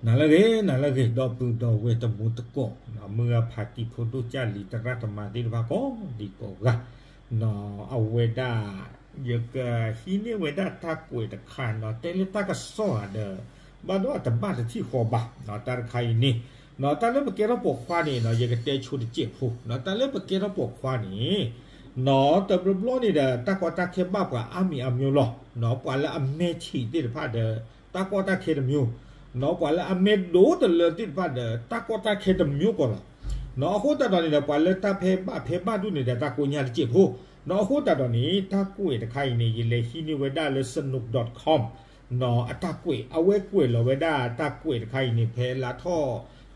နၤလၢအဂ့ၤ နၤလၢအဂ့ၤ ဒီပုၢ်ဒီဝဲၢ်တံၤသကိး မုၢ်ဂၤဖးတံၤဖိဒိၣ်ကၢ်လံၤသရၣ်သမါသ့ၣ်တဖၣ်ကိးဒံကိးဂၤ အဝဲဒၣ် ယကဟံးန့ၢ်ဝဲဒၣ်တၢ်ကွဲးတခါနီၤ တဲလၢတၢ်ကစီၣ်ဧါဒီး ဘၣ်ဒီးအတဘၣ်တထံၣ်ဃီဘၣ် တၢ်တခါအံၤန့ၣ် တၢ်လၢပကဲထီၣ်ပိာ်ခွါန့ၣ် ယကတဲဆိတစဲးဖိ တၢ်လၢပကဲထီၣ်ပိာ်ခွါန့ၣ် နီၢ်တဘျီဘျီန့ၣ်ဒီး တၢ်ကီတၢ်ခဲဘၣ်ပှၤအါမံၤအါမျိုးလီၤ. နီၢ်ပှၤလၢအမဲထံးသ့ၣ်တဖၣ်ဒီး တၢ်ကီတၢ်ခဲတမျိုး, နီၢ်ပှၤလၢအမဲဒိၣ်တလၢသ့ၣ်တဖၣ်ဒီး တၢ်ကီတၢ်ခဲတမျိုးကီးလီၤ. နီၢ်အဃိသတးဒီးန့ၣ်ဒီး ပှၤလၢတၢ်ဖဲဘၣ်ဖဲဘၣ်ဒိၣ်န့ၣ်ဒီး တၢ်ကိးညါတစဲးဖိ, နီၢ်အဃိသတးဒီးန့ၣ် တၢ်ကွဲးတခါအံၤန့ၣ် ယလဲၤဟံးန့ၢ်ဝဲဒၣ်လၢ စနူး dot com နီၢ်အတၢ်ကွဲး အဝဲကွဲးလီၤဝဲဒၣ်တၢ်ကွဲးတခါအံၤန့ၣ် ဖဲလါ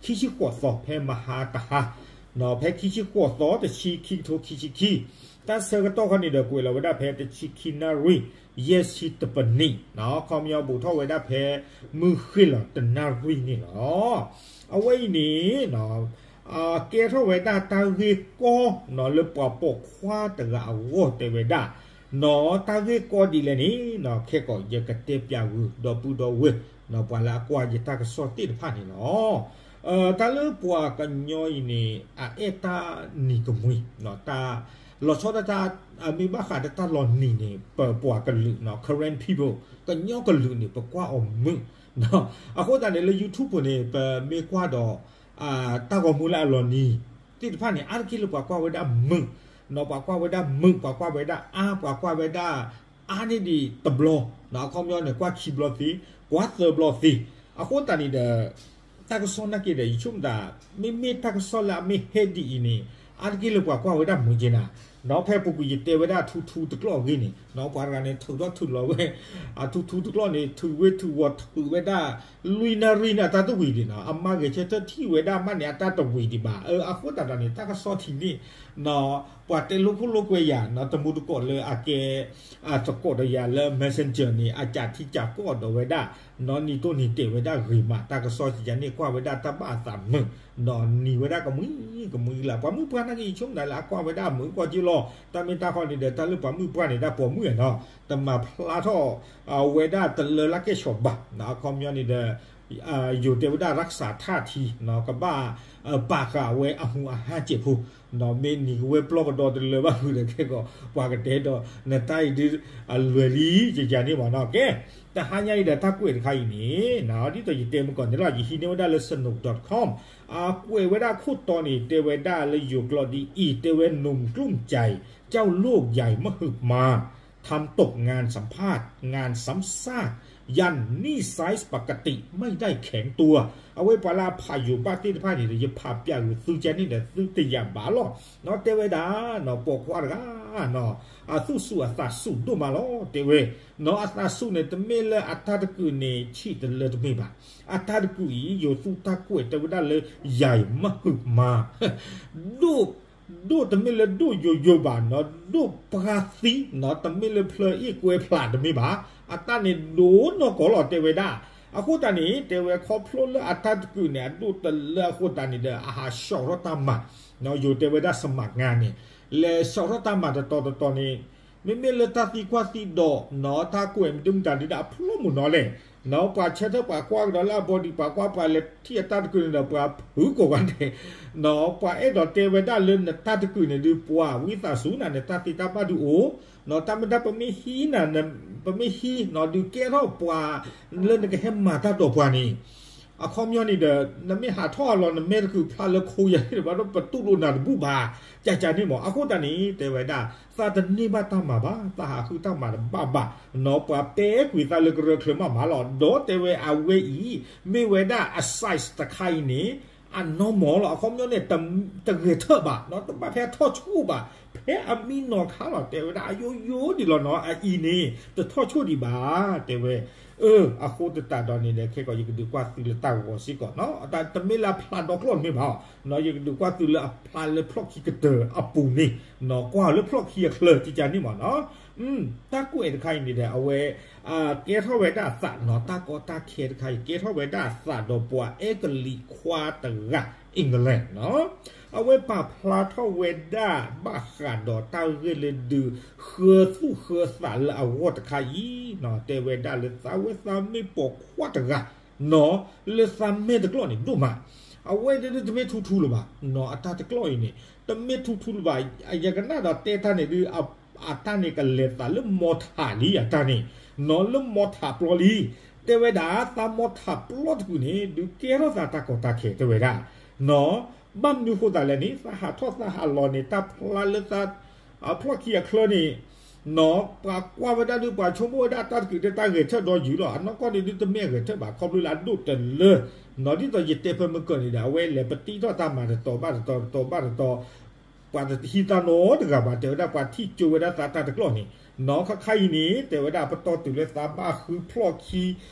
ထီၣ် ခံဆံဃိးသီ ဖဲမဟါတဟါ နီၢ်ဖဲ ခံဆံဃိးသီ တဆံ ခံကထိခံဆံခံ, တၢ်ဆၢကတီၢ်ခီန့ၣ်ဒီး ကွဲးလီၤဝဲဒၣ်ဖဲ တဆံခံနၣ်ရံၣ် ယဲၢ်ဆံတပနံး, နီၢ်ခီပညီဘူးထီၣ်ဝဲဒၣ်ဖဲ မုၢ်ဃ့ၢ်လီၤတနၣ်ရံၣ်န့ၣ်လီၤ. အဝဲအံၤန့ၣ် ကဲထီၣ်ဝဲဒၣ်တၢ်ဂ့ၢ်ကီ နီၢ်လၢပှၤပိာ်ခွါတဂၤအဂီၢ်တဲဝဲဒၣ်, နီၢ်တၢ်ဂ့ၢ်ကီဒ်လဲၣ်န့ၣ် နီၢ်ခဲကီးယကတဲပၠးဂုာ် ဒီပုၢ်ဒီဝဲၢ် နီၢ်ပှၤလၢအကွၢ်ယတၢ်ကစီၣ်သ့ၣ်တဖၣ်န့ၣ်လီၤ. တၢ်လၢပှၤကညီအံၤန့ၣ် အအဲၣ်တၢ်နံၤကမှံ, တၢ် လီၤဆီဒၣ်တၢ် မ့ၢ်ဘၣ်ဃးဒီးတၢ်လီၤနံၤန့ၣ် ပပှၤကလုာ် နီၢ် Karen people ကညီကလုာ်န့ၣ် ပကွၢ်အီၤမုာ်, အဃိသတးန့ၣ်လၢ YouTube န့ၣ် ပမ့ၢ်ကွၢ်ဒီး တၢ်ဂီၤမူလၢအလီၤနံၤသ့ၣ်တဖၣ်န့ၣ် အါတက့ၢ်လၢပှၤကွၢ်ဝဲဒၣ်မုာ်, နီၢ်ပှၤကွၢ်ဝဲဒၣ်မုာ် ပှၤကွၢ်ဝဲဒၣ်အါ ပှၤကွၢ်ဝဲဒၣ် အါန့ၢ်ဒံးတဘျီ, နီၢ်အခီပညီန့ၣ် ကွၢ်ခံဘျီသ့, ကွၢ်သၢဘျီသ့, အဃိသတးန့ၣ်ဒီး တၢ်ကစီၣ်နာ်က့ဒီး ယဆိကမိၣ်သး မ့မ့ၢ်တၢ်ကစီၣ်လၢအမ့ၢ်ဟဲဒ်အံၤန့ၣ် အါတက့ၢ်လၢပှၤကွၢ်ဝဲဒၣ်မုာ်က့ၤနၤ, နီၢ်ဖဲပူၤကွံာ်ယတဲဝဲဒၣ်ထူထူတကျီၢ်အဂ့ၢ်န့ၣ် နီၢ်ပှၤတဂၤန့ၣ် ထုးထီၣ်ထုးလီၤဝဲ အထူထူတကျီၢ်န့ၣ် ထုးဝ့ထုးဝီၤထုးဝဲဒၣ် လွံၢ်နၣ်ရံၣ်န့ၣ် အတၢ်တဝံၤဒံးနီၢ် အမၤဂဲၤဆၢထၢၣ်ထံၣ်ဝဲဒၣ်မးန့ၣ် အတၢ်တဝံၤဒံးဘၣ်, အဃိသတးဒီးန့ၣ် တၢ်ကစီၣ်ထံးန့ၣ် နီၢ်ပှၤတဲလိာ်ခိၣ်လိာ်ကွဲယၤ နီၢ်တမူတကိးလၢအကဲ သကိးဒီးယၤလၢ Messenger န့ၣ် အကးထံကးကီၢ်ဒီးဝဲဒၣ်, နီၢ်နံၤတိၢ်နံၤတဲာ်ဝဲဒၣ်ဂ့ၤမး တၢ်ကစီၣ်ယၤန့ၣ် ကွၢ်ဝဲဒၣ်တၢ်ဘၣ်အသးမုာ်, နီၢ်နံၤဝဲဒၣ်ကမှံကမှံလၢ ပှၤမုၣ်ပှၢ်နာ်က့ ယဆိကမိၣ်သးလၢအကွၢ်ဝဲဒၣ်မုာ်ကီၢ်က့လီၤ, တၢ်မ့ၢ်တၢ်ဃီန့ၣ်ဒီး တၢ်လၢပှၤမုၣ်ပှၢ်န့ၣ် တၢ်ပိာ်မုၣ်နီၢ် တမၤဖျါထီၣ် ဝဲဒၣ်တလၢလၢကဲၣ်ဆိးဘၣ်, အခီပညီန့ၣ်ဒီး ယိၤတဲဝဲဒၣ် ရၢၣ်စးထၣ်ထံ နီၢ်ကဘၣ် ပာ်ဃာ်ဝဲအမူးအဟါစဲးဖိ, နီၢ်မ့ၢ်နံၤကဝဲၤပျီကဒီးတလၢဘၣ်ဃုာ်ဒီးခဲကီး ပှၤကတဲဒီး နတၢ်အံၤဒ် အလွဲၢ်လံ ယယၤန့ၣ်မးနီၢ်, ကဲ တဟါညါအံၤဒီးတၢ်ကွဲးတခါအံၤန့ၣ် နီၢ်ဒ်သိးယတဲမုၢ်ကီၢ်န့ၣ်လီၤ ယဟံးန့ၢ်ဝဲဒၣ်လၢ စနူး dot com အကွဲးဝဲဒၣ်ခိၣ်တီန့ၣ် တဲဝဲဒၣ်လၢယိၤကျိာ်ဒ်အံၤ တဲဝဲ หนุ่มกลุ้มใจ เจ้าลูกใหญ่มหึมา ทำตกงานสัมภาษณ์งานซ้ำซาก ยันหนี้ไซส์ปกติไม่ได้แข็งตัว အဝဲပှၤလၢအဖးယိၤဘၣ်သ့ၣ်တဖၣ်န့ၣ်ဒီး ယဖးပၠးဂုာ်သုကန့ၣ်ဒီး သုတယာ်ဘၣ်လီၤ, နီၢ်တဲဝဲဒၣ် နီၢ်ပိာ်ခွါတဂၤ နီၢ် အသူၣ်ဆူၣ်အသးဆူၣ်ဒိၣ်မးလီၤ တဲဝဲ, နီၢ်အသးဆူၣ်န့ၣ် တမ့ၢ်လၢအတၢ်တကုာ်န့ၣ် ဆံးတလၢတမ့ၢ်ဘၣ်, အတၢ်တကုာ်အံၤ ယိၤသူတၢ်ကွဲးတဲဝဲဒၣ်လၢ ใหญ่มหึมา ဒိၣ် ဒိၣ်တမ့ၢ်လၢဒိၣ်ယိယိဘၣ်နီၢ်, ဒိၣ်ပှၢ်သံနီၢ်, တမ့ၢ်လၢဖျၢၣ်အ့ၣ်ကွဲဖျးတမ့ၢ်ဘၣ်, အတၢ်န့ၣ်ဒိၣ်နီၢ်ကီၢ်လီၤတဲဝဲဒၣ်. အဃိသတးန့ၣ် တဲဝဲခီဖျိလၢအတၢ်တကုာ်န့ၣ် အဒိၣ်တလၢအဃိသတးန့ၣ်ဒီး အဟးဆှီထီၣ်တၢ်မၤ, ယိၤတဲဝဲဒၣ် สมัครงานန့ၣ်, လဲၤဆှီထီၣ်တၢ်မၤတတီၤတတီၤန့ၣ် မ့မ့ၢ်လၢတၢ်သံကွၢ်သံဒိးနီၢ်, တၢ်ကွဲးမနုၤမတၤဒုးဒီးအဖျိမုၢ်နီၢ်လဲၣ်, နီၢ် ပှၤဆၢထၢၣ်ပှၤကွၢ်ကဒီးလၢအဘီဒံး ပှၤကွၢ်ပှၤလဲၤထံၣ်အတၢ်တကုာ်န့ၣ်ဒီး ပှၤဖုကိးဂၤဒဲး, နီၢ် ပှၤအဲၣ်ဒိးတဲဝဲဒၣ်လၢနတၢ်တကုာ်န့ၣ်ဒုး ပှၤဝံသးစူၤနၤန့ၣ် တၢ်သ့တၢ်ဘၣ်ဒုးအိၣ်, နီၢ် တၢ်မ့ၢ်တၢ်ပမ့ၢ်ဟံးနၤ, ပမ့ၢ်ဟံးနီၢ်ဒုးကဲထီၣ်ပှၤလၢနကဟဲမၤတၢ်ဒီးပှၤန့ၣ် အခီပညီန့ၣ်ဒီး နမ့ၢ်ဟးထီၣ်အလီၢ် နမဲာ်တကုာ်ဖျါလၢခိယၤန့ၣ်ဘၣ်ဒီး ပတူၢ်လိာ်နၤတဘူၣ်ဘၣ်, ကကန့ၣ်မး. အဃိသတးန့ၣ် တဲဝဲဒၣ် သးတန့ၢ်ဘၣ်တၢ်မၤဘၣ်, သးဟးဃုတၢ်မၤတဘၣ်ဘၣ်, နီၢ် ပှၤပဲကွံာ်သးလၢကရၢချၢမးမးလီၤ. ဒီးတဲဝဲအဝဲအံၤ မ့ၢ်ဝဲဒၣ်အ size တခါအံၤန့ၣ် အ normal လီၤ. အခီပညီန့ၣ် တဂဲၤထၢၣ်ဘၣ်, နီၢ် တဘၣ်ဖဲအထီၣ်ဆူၣ်ဘၣ်, ဖဲအမံနီၢ်ခါလီၤ. တဲဝဲဒၣ်အယိယိဒံးလီၤနီၢ်, အအံၤန့ၣ် တထီၣ်ဆူၣ်ဒံးဘၣ်, တဲဝဲ အဃိသတးဒီးန့ၣ်ဒီး ခဲကီး ယကဒုးကွၢ်သုလၢတၢ်ဂီၤစ့ၢ်ကီးနီၢ်, တမ့ၢ်လၢအဖျါဒီကျီၢ်တမ့ၢ်ဘၣ်, နီၢ် ယကဒုးကွၢ်သုလၢအဖျါလၢဖျီၣ်ခံကတၢၢ်အပူၤန့ၣ်, နီၢ် ကွၢ်လၢဖျီၣ်ခံအချၢ ကကန့ၣ်မးနီၢ်. တၢ်ကွဲးတခါအံၤန့ၣ်ဒီး အဝဲ ကဲထီၣ်ဝဲဒၣ်အသးနီၢ်, တၢ်ကီတၢ်ခဲတခါအံၤ ကဲထီၣ်ဝဲဒၣ်အသးဒီးပှၤအဲကလံးခွါတဂၤ England နီၢ်, အဝဲပာ်ဖျါထီၣ်ဝဲဒၣ်ဘၣ်ဃးဒီးတၢ်ဂ့ၢ်လၢဒုးဃၢသူၣ်ဃၢသးလၢအဂီၢ်တခါအံၤနီၢ်, တဲဝဲဒၣ်လၢသးဝဲသးမ့ၢ်ပိာ်ခွါတဂၤ နီၢ် လၢသးမဲာ်တကျီၢ်န့ၣ်ဒိၣ်မး. အဝဲဒၣ်ဒုးတမ့ၢ်ထူထူလၢၤဘၣ်, နီၢ် အတၢ်တကျီၢ်အံၤန့ၣ် တမ့ၢ်ထူထူလၢၤဘၣ်. ယကနၣ်ဒီးတဲတၢ်န့ၣ်ဒုး အတၢ်န့ၣ်ကလဲၤသးလၢမီထးလံအတၢ်န့ၣ်, နီၢ် လၢမီထးပျီလံ. တဲဝဲဒၣ် သးမီထးပျီတကုာ်န့ၣ် ဒုးကဲထီၣ်သးတၢ်ကီတၢ်ခဲ တဲဝဲဒၣ်, နီၢ် ဘၣ်မနုၤဃိသးလဲၣ်န့ၣ် သးဟးထီၣ်သးဟးလီၤန့ၣ် တၢ်ဖျါလၢသး အဖျီၣ်ခံအချၢန့ၣ်, နီၢ် ပှၤကွၢ်ဝဲဒၣ်ဒုး ပှၤဆိကမိၣ်ဝဲဒၣ်တၢ်တကုာ်ဒုးတၢ်ဂဲၤဆၢထၢၣ်ဒီးယုာ်လီၤ. အနီၢ်ကီၢ်န့ၣ်ဒုးတမ့ၢ်အဂဲၤဆၢထၢၣ်ဘၣ် ခီဖျိလၢအဒိၣ်တလၢ, နီၢ် ဒ်သိးယတဲဖဲမုၢ်ကၢၢ်န့ၣ်ဒီး အဝဲလဲၤပတံထီၣ်တၢ်မၤတတီၤဘၣ်တတီၤ တတီၤဘၣ်တတီၤ, ပှၤတဟံးသးနီတဂၤဘၣ် တဲဝဲဒၣ် ပှၤထံၣ်ကၠိဝဲဒၣ်သးတၢ်တကျီၢ်န့ၣ်, နီၢ် ခါခါအံၤန့ၣ် တဲဝဲဒၣ် ပတီၢ်တုၤလၢသးဘၣ်ဃုဖျီၣ်ခံ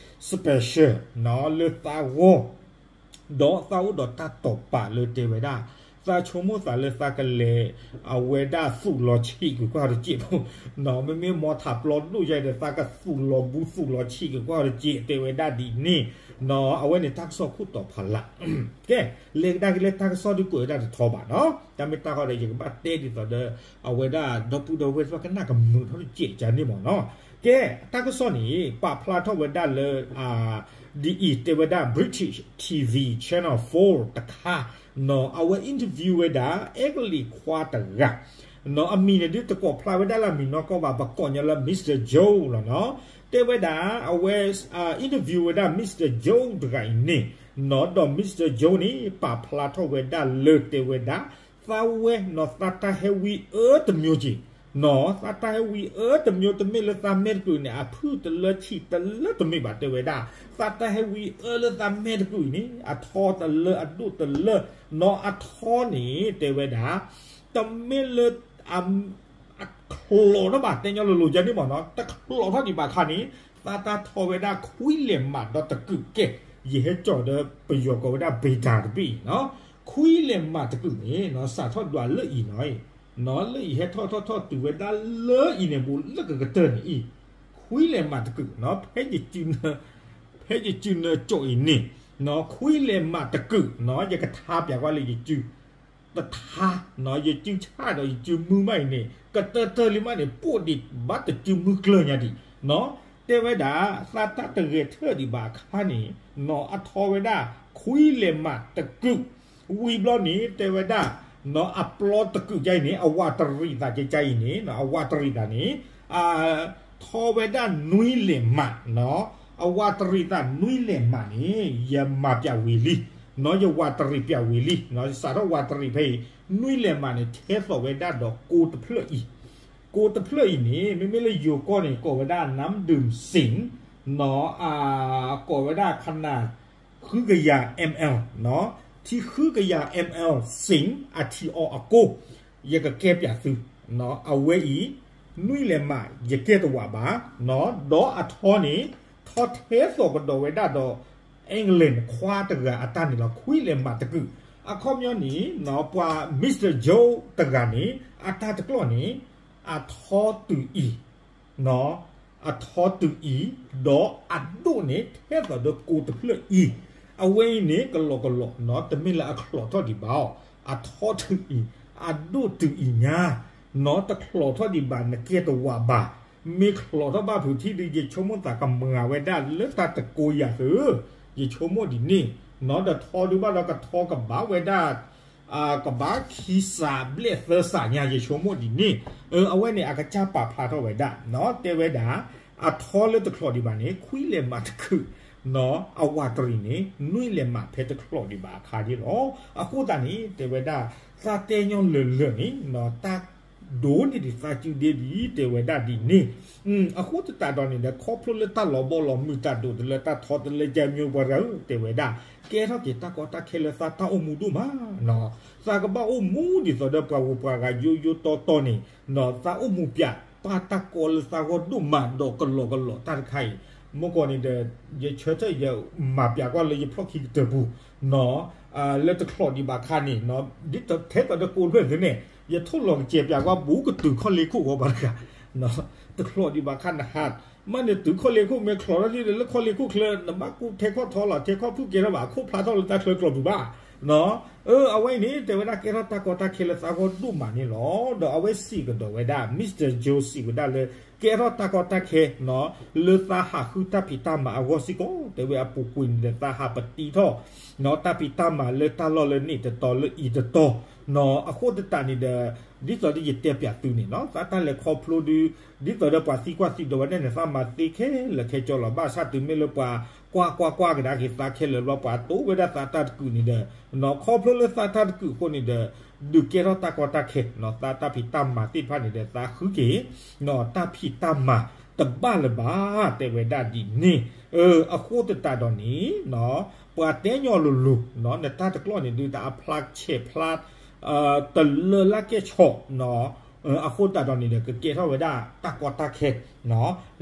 special နီၢ် လၢသးဂီၢ် ဒီးသးအိၣ်ဒီးတၢ်တိာ်ပာ်လၢတဲဝဲဒၣ် သးဆိကမိၣ်သးလၢသးကလဲၤ အဝဲဒၣ်သူၣ်လီၤဆံးက့ၤကွၢ်တစဲးဖိ, နီၢ် မ့မ့ၢ်မီထးပျီဒိၣ်ယါဒီး သးကသူၣ်လီၤဘူးသူၣ်လီၤဆံးက့ၤကွၢ်တစဲး တဲဝဲဒၣ်ဒ်န့ၣ်, နီၢ် အဝဲန့ၣ်တၢ်ကစီၣ်ခိၣ်တီဖးလး ကဲ လဲၤကဒါက့ၤလၢတၢ်ကစီၣ်ဒုးကွဲးဝဲဒၣ်တထီဘၣ်နီၢ်, တၢ်မ့ၢ်တၢ်ဃီဒီး ယကဘၣ်တဲဒ်သိးဒီး အဝဲဒၣ်ဒီပုၢ်ဒီဝဲၢ်သ့ၣ်တဖၣ် ကနၣ်ကမုာ်ထီၣ်တစဲးကန့ၣ်မ့ၢ်နီၢ်. ကဲ တၢ်ကစီၣ်န့ၣ် ပာ်ဖျါထီၣ်ဝဲဒၣ်လၢ ဒ်အံၤ တဲဝဲဒၣ် British T V Channel four တခါ, နီၢ် အဝဲ interview ဝဲဒၣ် အဲကလံးခွါတဂၤ, နီၢ် အမံၤန့ၣ်ဒုးတကိးဖျါဝဲဒၣ်လၢအမံၤနီၢ်ကီၢ်ဘၣ် ပကိးညီလၢ Mister Joe လီၤနီၢ်. တဲဝဲဒၣ် အဝဲ interview ဝဲဒၣ် Mister Joe တဂၤအံၤန့ၣ်, နီၢ် ဒီး Mister Joe န့ၣ် ပာ်ဖျါထီၣ်ဝဲဒၣ်လၢတဲဝဲဒၣ် သးဝဲနီၢ် သးတၢ်ဟဲဝံအၢတမျိုးက့ၤ, နီၢ် သးတၢ်ဟဲဝံအၢတမျိုး တမ့ၢ်လၢသးမဲာ်တကုာ်န့ၣ် အဖုၣ်တလၢဆံးတလၢတမ့ၢ်ဘၣ် တဲဝဲဒၣ်, သးတၢ်ဟဲဝံအၢလၢသးမဲာ်တကုာ်အံၤန့ၣ် အထီတလၢအဒိၣ်တလၢ, နီၢ် အထီန့ၣ် တဲဝဲဒၣ် တမ့ၢ်လၢ အချီးထီၣ်ဘၣ် တဲညီလိၤလိၤယါန့ၣ်မ့ၢ်နီၢ်, တချီးထီၣ်ဒံးဘၣ်အခါန့ၣ် သးတၢ်ထီဝဲဒၣ်ခွံလဲၢ်မးဒီးတကုာ်ကဲ, ယဟဲကၠီၣ်ဒီးပယီၤကိးဝဲဒၣ် beta တဘ့ၣ်အံၤနီၢ်, ခွံလဲၢ်မးတကုာ်န့ၣ် နီၢ် စးထီၣ်ဒွးလၢအံၤနီၢ်, နီၢ် လၢအံၤဟဲထီၣ်ထီၣ်ထီၣ်တုၤဝဲဒၣ်လၢအံၤန့ၣ် ဘူးလၢကကတၢၢ်န့ၣ်အံၤ, ခွံလဲၢ်မးတကုာ်နီၢ်, ဖဲယစုနၢ ဖဲယစုနၢကၠီၣ်အံၤန့ၣ်, နီၢ် ခွံလဲၢ်မးတကုာ်နီၢ်, ယကထါပၠးကွၢ်လၢယစု တထါ, နီၢ် ယစုဆၣ်ဒီးယစုမုၢ်မးအံၤန့ၣ် ကတၢၢ်တၢၢ်လံမးန့ၣ် ပိၢ်ဒံးဘၣ်တစုမုၢ်ကျၢၢ်ညါဒံး, နီၢ် တဲဝဲဒၣ် သးတၢ်တဂဲၤထၢၣ်ဒံးဘၣ်အခါန့ၣ်, နီၢ် အထီဝဲဒၣ် ခွံလဲၢ်မးတကုာ်, ဝံၤဘျီန့ၣ် တဲဝဲဒၣ် နီၢ် အပျီတကုာ်ကါအံၤန့ၣ် အဝးတရံးသးကါအံၤန့ၣ် နီၢ် အဝးတရံးသးန့ၣ် အ ထီဝဲဒၣ်နွံလဲၢ်မး, နီၢ် အဝးတရံးသးနွံလဲၢ်မးန့ၣ် ယမၤပၠးဝံၤလံ, နီၢ် ယဝးတရံးပၠးဝံၤလံ, နီၢ် ယစးထီၣ်ဝးတရံးဖဲအံၤ နွံလဲၢ်မးန့ၣ် ထဲသိးဝဲဒၣ်ဒီးကိတဖျၢၣ်အံၤ, ကိတဖျၢၣ်အံၤန့ၣ် မ့မ့ၢ်လၢယိၤကီၢ်န့ၣ် ကိးဝဲဒၣ် နမ်ဒုၣ်စ့ၣ်, နီၢ် အ ကိးဝဲဒၣ် ခနၣ် ဃုကယၤ ml, နီၢ် ထံဃုကယၤ ml စ့ၣ် အထံအီအကိ, ယကကဲပၠးသု, နီၢ် အဝဲအံၤ နွံလဲၢ်မး ယကဲတဝးဘၣ်, နီၢ် ဒီးအထီန့ၣ် ထီထဲသိးကဒီးဝဲဒၣ်ဒီး England ခွါတဂၤအတၢ်န့ၣ်လီၤ ခွံလဲၢ်မးတကုာ်, အခီပညီန့ၣ် နီၢ် ပှၤ Mister Joe တဂၤန့ၣ် အတၢ်တကျီၢ်န့ၣ် အထီတုၤအံၤ နီၢ် အထီတုၤအံၤ, ဒီးအဒိၣ်န့ၣ် ထဲသိးဒီးကိတဖျၢၣ်အံၤ, အဝဲအံၤန့ၣ် ကလီကလီ, နီၢ် တမ့ၢ်လၢအချီးထီၣ်ဒံးဘၣ်အီၤ, အထီတုၤအံၤ, အဒိၣ်တုၤအံၤညါ, နီၢ် တချီးထီၣ်ဒံးဘၣ် နကဲတဝးဘၣ်, မ့ၢ်ချီးထီၣ်ဘၣ်ဖုးထံဒုး ယဆိကမိၣ်သးကမၤဝဲဒၣ်လၢတၢ်တကိးယၤသု, ယဆိကမိၣ်ဒ်န့ၣ်, နီၢ် ဒီးထီဒုးဘၣ်ဒီးကထီကဘၣ်ဝဲဒၣ် ကဘၣ်ခံစးဘျဲၣ်သၢစးညါ ယဆိကမိၣ်ဒ်န့ၣ်, အဝဲန့ၣ် အကစၢ်ပာ်ဖျါထီၣ်ဝဲဒၣ်, နီၢ် တဲဝဲဒၣ် အထီလၢတချီးဒံးဘၣ်န့ၣ် ခွံလဲၢ်မးတကုာ်, နီၢ် အဝးတရံးန့ၣ် နွံလဲၢ်မးဖဲတချီးဒံးဘၣ်အခါန့ၣ်လီၤ. အဃိသတးန့ၣ် တဲဝဲဒၣ် သးတဲညီလၢာ်လၢာ်န့ၣ် နီၢ် တၢ်ဒိးန့ၢ်ဒံးသးစုဒ့ဒံး တဲဝဲဒၣ်ဒ်န့ၣ် အဃိသတးဒီးန့ၣ်ဒီး ခီဖျိလၢတၢ်လီၤဘီလီၤမုၢ် တၢ်ဒိးတလၢတၢ်ထီတလၢ ကဲမၠိပှၤတဂၤဧၢ တဲဝဲဒၣ် ကဲထီၣ်က့ၤတၢ်ကီတၢ်ခဲလၢသးတၢ်အိၣ်မူဒိၣ်မး, သးကဘၣ်အိၣ်မူဒ်သိးဒီးပှၤဂုၤပှၤဂၤယိယိတီတီန့ၣ်, သးအိၣ်မူပၠးပၢ်တၢ်ကီလၢသးဂီၢ်ဒိၣ်မးဒီးကလီကလီတၢ်တခါအံၤ, မ့ၢ်ကီးန့ၣ်ဒီး ယဆၢထၢၣ်ယမၤပၠးကွၢ်လၢယဖျီၣ်ခံကတၢၢ်ပူၤ လၢတချီးဒံးဘၣ်ခါန့ၣ်, ဒ်ထဲသိးဒီးကိးဖျၢၣ်သ့န့ၣ် ယထိၣ်လီၤကစဲးပၠးကွၢ်ဘူးကတုၤခီၣ်လ့ခိၣ်ဂီၢ်ဘၣ်တဂၤ, တချီးဒံးဘၣ်ခါနဟး, မ့ၢ်နတုၤခီၣ်လ့ခိၣ် မ့ၢ်ချီးထီၣ်လံဒီး လၢခီၣ်လ့ခိၣ်ချၢ နဘၣ်ကူထဲခီၣ်ထီလီၤ ထဲခီၣ်ဖုၣ်ကဲထီၣ်ဘၣ် အခိၣ်ဖျါထီၣ်လၢတၢ်ချၢကျီၤပူၤဘၣ် အဝဲအံၤန့ၣ် တဲဝဲဒၣ်ကဲထီၣ်တၢ်ကီတၢ်ခဲလၢသးဂီၢ်ဒိၣ်မးန့ၣ်လီၤ. ဒီးအဝဲစံးကဒီးဝဲဒၣ် Mister Joe စံးဝဲဒၣ်လၢ ကဲထီၣ်တၢ်ကီတၢ်ခဲ လၢသးဟးဃုတၢ်ဖံးတၢ်မၤအဂီၢ်စ့ၢ်ကီး တဲဝဲအပူၤကွံာ်န့ၣ်ဒီး သးဟးပတံထီၣ် တၢ်ဖံးတၢ်မၤလၢတၢ်လီၢ်လၢန့ၣ်တတီၤလၢအံၤတတီၤ အဃိသတးန့ၣ်ဒီး ဒ်သိးဒီးယတဲပၠးသုန့ၣ်လီၤ သးတၢ်လဲၤခီဖျိဒု ဒ်သိးဒီးပှၤသံကွၢ်သံဒိးဝဲဒၣ်န့ၣ် သးမၤသ့ခဲလၢာ်ခဲဆ့လီၤ. ဘၣ်ဆၣ်တုၤမ့ၢ်လၢပှၤကွၢ်ကွၢ်ကွၢ်ကဒါက့ၤသးခဲလၢာ်ဘျီ ပှၤတိဝဲဒၣ်သးတၢ်တကုာ်န့ၣ်ဒီး ခီဖျိလၢသးတၢ်တကုာ်အဃိန့ၣ်ဒီး ဒုးကဲထီၣ်တၢ်ကီတၢ်ခဲ သးတၢ်ဖံးတၢ်မၤသ့ၣ်တဖၣ်န့ၣ်ဒီး သးဃုက့ၤ တၢ်ဖံးတၢ်မၤတဘၣ်လၢၤဘၣ် တဲဝဲဒၣ်ဒ်န့ၣ် အဃိသတးဒီးန့ၣ် ပှၤတဲညီလိၤလိၤ နတၢ်တကျီၢ်န့ၣ်ဒုး တၢ်အဖျါဆဲးဖျါ တလၢလၢကဲၣ်ဆိး အဃိသတးဒီးန့ၣ်ဒီး ကကဲထီၣ်ဝဲဒၣ်တၢ်ကီတၢ်ခဲ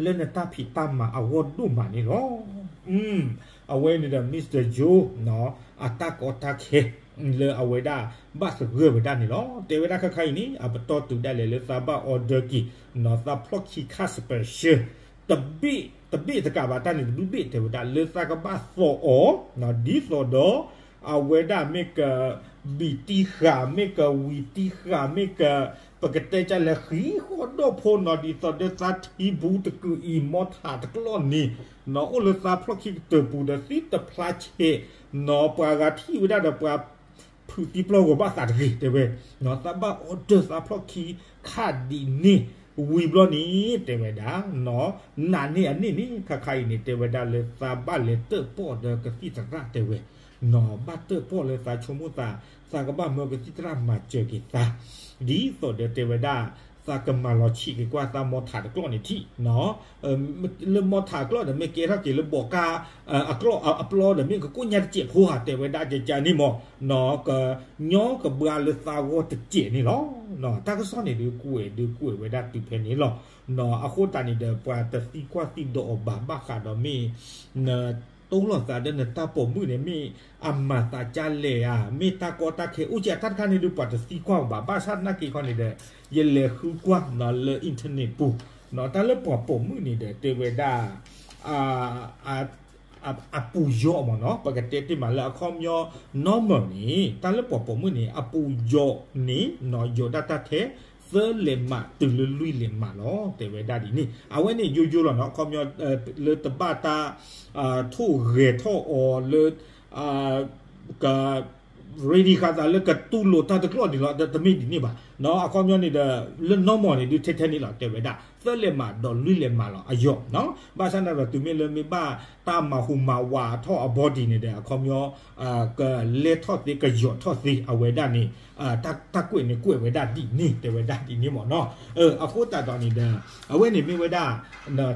လၢနတၢ်ဖံးတၢ်မၤအဂီၢ်ဒိၣ်မးန့ၣ်လီၤ. အဝဲန့ၣ်ဒီး Mister Joe အတၢ်ကီတၢ်ခဲ လၢအဝဲဒၣ်ဘၣ်သဂၢၢ်ဝဲဒၣ်န့ၣ်လီၤ. တဲဝဲဒၣ်ခဲခါအံၤန့ၣ် အပတီၢ်တုၤဒၣ်လဲာ်လၢသးဘၣ် order က့ၤ သးဖျီၣ်ခံခါ special တဘ့ၣ် တဘ့ၣ်တကးဘၣ်တၢ်န့ၣ်တဘ့ၣ်ဘ့ၣ် တဲဝဲဒၣ်လၢသးကဘၣ်သီၣ်အီၤ ဒ်သိးဒီး အဝဲဒၣ်မ့ၢ်က ဘံၣ်တံၢ်ဃာ် မ့ၢ်ကဝံၤတံၢ်ဃာ် မ့ၢ်က ပကတဲကလဲၤဃံဃီဒီၣ်ဖိနီၤ ဒ်သိးဒီးသးထံဘူးတကုာ်အံၤ မီထးတကျီၢ်န့ၣ် နီၤ အိၣ်လၢသးဖျီၣ်ခံကတၢၢ်ပူၤဒီးသံတဖျါဆဲး နီၤ ပှၤဂၤထံၣ်ဝဲဒၣ်ဒီးပှၤ ဖုးတံပျီၢ်ဂီၤဘၣ်သးတဂ့ၤ တဲဝဲ သးဘၣ် order သးဖျီၣ်ခံခါဒ်န့ၣ် ဝံၤဘျီန့ၣ် တဲဝဲဒၣ် နီၤ နာ်န့ၢ်အန့ၣ်န့ၣ် ခါခါအံၤန့ၣ် တဲဝဲဒၣ်လၢသးဘၣ်လဲၤတၢၣ်ပီၣ်ဒီးကသံၣ်သရၣ် တဲဝဲ နီၤ ဘၣ်တၢၣ်ပီၣ်လၢသးဆိကမိၣ်သး သးကဘၣ်မၢကသံၣ်သရၣ်မၤစၢၤက့ၤသး ဒ်သိးဒီးတဲဝဲဒၣ် သးကမၤလီၤဆံးက့ၤကွၢ်သးမီထးတကျီၢ်န့ၣ်ထံၣ် လၢမီထးအကျီၢ်ဒီး မ့ၢ်ကဲထီၣ်က့ၤလၢဘီးကါ အကျီၢ်အပျီဒီး မ့ၢ်ကကိၣ်ညါတစဲးဖိဧါ တဲဝဲဒၣ်ကကန့ၣ်မး နီၤ ကညီကဘှါလၢသးဂီၢ်တစဲးန့ၣ်လီၤ. တၢ်ကစီၣ်န့ၣ်ဒုးကွဲးဒုးကွဲးဝဲဒၣ်တုၤဖဲန့ၣ်လီၤ. နီၤ အဃိသတးန့ၣ်ဒီး ပှၤတသံကွၢ်သံဒိးအီၤဘၣ် ဘၣ်ဃးဒီးမ့ၢ် နတိၢ်လီၤသးဒီးနတၢ်ပိာ်မုၣ်န့ၣ် မ့ၢ်အမၤသးကၢ်လဲၣ်ဧါ မ့ၢ်တၢ်ကီတၢ်ခဲအိၣ်ကဲတၢ်တခါန့ၣ်ဒုး ပှၤတသံကွၢ်အီၤဘၣ် ဘၣ်ဆၣ်သနာ်က့ခီန့ၣ်ဒီး ယလဲၤဃုကွၢ်နီၤလၢ internet ပူၤ နီၤ တၢ်လၢပှၤပိာ်မုၣ်န့ၣ်ဒီး တဲဝဲဒၣ် အပူၤယီၤမးနီၤ ပကတဲတ့ၢ်မးလၢအခီပညီ normal န့ၣ် တၢ်လၢပှၤပိာ်မုၣ်န့ၣ် အပူၤယီၤန့ၣ် နီၤ ယီၤဒၣ်တၢ်ထဲ သၢလဲးမးတုၤလၢလွံၢ်လဲးမးလီၤ တဲဝဲဒၣ်ဒ်န့ၣ် အဝဲန့ၣ်ယိယိလီၤနီၤ အခီပညီ လၢတဘၣ်တၢ် ထိၣ်ဂဲၤထီၣ်အီၤလၢ က ready ဃာ်သးလၢကတူၢ်လိာ်တၢ်တကျီၢ်ဒံးလီၤ တမ့ၢ်ဒ်န့ၣ်ဘၣ် နီၤ အခီပညီန့ၣ်ဒီး လၢ normal န့ၣ်ဒုးထဲထဲန့ၣ်လီၤ တဲဝဲဒၣ် သၢလဲးမးဒီးလွံၢ်လဲးမးလီၤ အယီၤနီၤ ဘၣ်ဆၣ်န့ၣ်ဒီးတုၤမ့ၢ်လၢမ့ၢ်ဘၣ်တၢ်မၤဟူးမၤဝးထီၣ်အ body န့ၣ်ဒီး အခီပညီ ကလဲထီၣ်သ့ ကယီၤထီၣ်သ့ အဝဲဒၣ်န့ၣ် တၢ်ကွဲးန့ၣ်ကွဲးဝဲဒၣ်ဒ်န့ၣ် တဲဝဲဒၣ်ဒ်န့ၣ်မးနီၤ အဃိသတးဒီးန့ၣ်ဒီး အဝဲန့ၣ်မ့ၢ်ဝဲဒၣ်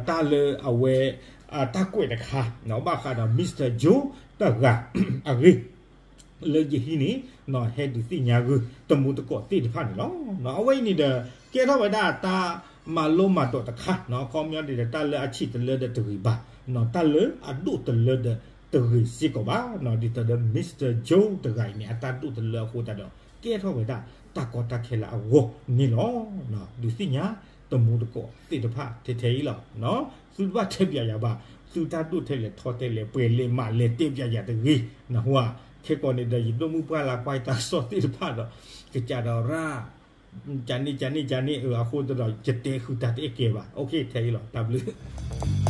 တၢ်လၢအဝဲ တၢ်ကွဲးတခါ ဘၣ်ဃးဒီး Mister Joe တဂၤ အဂ့ၢ် လၢယဟံးန့ၣ် နီၤ ဟဲဒုးသ့ၣ်ညါဂုာ် တမူတကိးသ့ၣ်တဖၣ်န့ၣ်လီၤ. နီၤ အဝဲအံၤန့ၣ်ဒီး ကဲထီၣ်ဝဲဒၣ်တၢ်မၤလိမၤဒိးတခါ နီၤ အခီပညီန့ၣ်ဒီး တၢ်လၢအဆံးတလၢဒီးတဂ့ၤဘၣ် နီၤ တၢ်လၢအဒိၣ်တလၢဒီးတဂ့ၤစ့ၢ်ကီးဘၣ် နီၤ ဒ်သိးဒီး Mister Joe တဂၤအံၤန့ၣ် အတၢ်ဒိၣ်တလၢအဃိသတးဒီး ကဲထီၣ်ဝဲဒၣ်တၢ်ကီတၢ်ခဲလၢအဂီၢ်န့ၣ်လီၤ. ဒုးသ့ၣ်ညါ တမူတကိးသ့ၣ်တဖၣ်ထဲထဲအံၤလီၤ. သုတဘၣ်တဲပၠးယၤဘၣ်, သုတၢ်ဒိၣ်ထဲလဲၣ်ထီထဲလဲၣ် ပှဲၤလဲၣ်မးလဲၣ် တဲပၠးယၤတဂ့ၤ, နၢ်ဟူဧါ. ခဲကိာ်န့ၣ်ဒီး ယဒိၣ်မုၣ်ပှၢ်လၢကွၢ်တၢ်ကစီၣ်သ့ၣ်တဖၣ်ဒီး ကစးဒီးရၣ် ကန့ၣ် ကန့ၣ် ကန့ၣ် အဃိသတးဒီး ယတဲဃုာ်တၢ်တအဲၣ်ကဲဘၣ်. ထဲအံၤလီၤ. တၢ်ဘျုး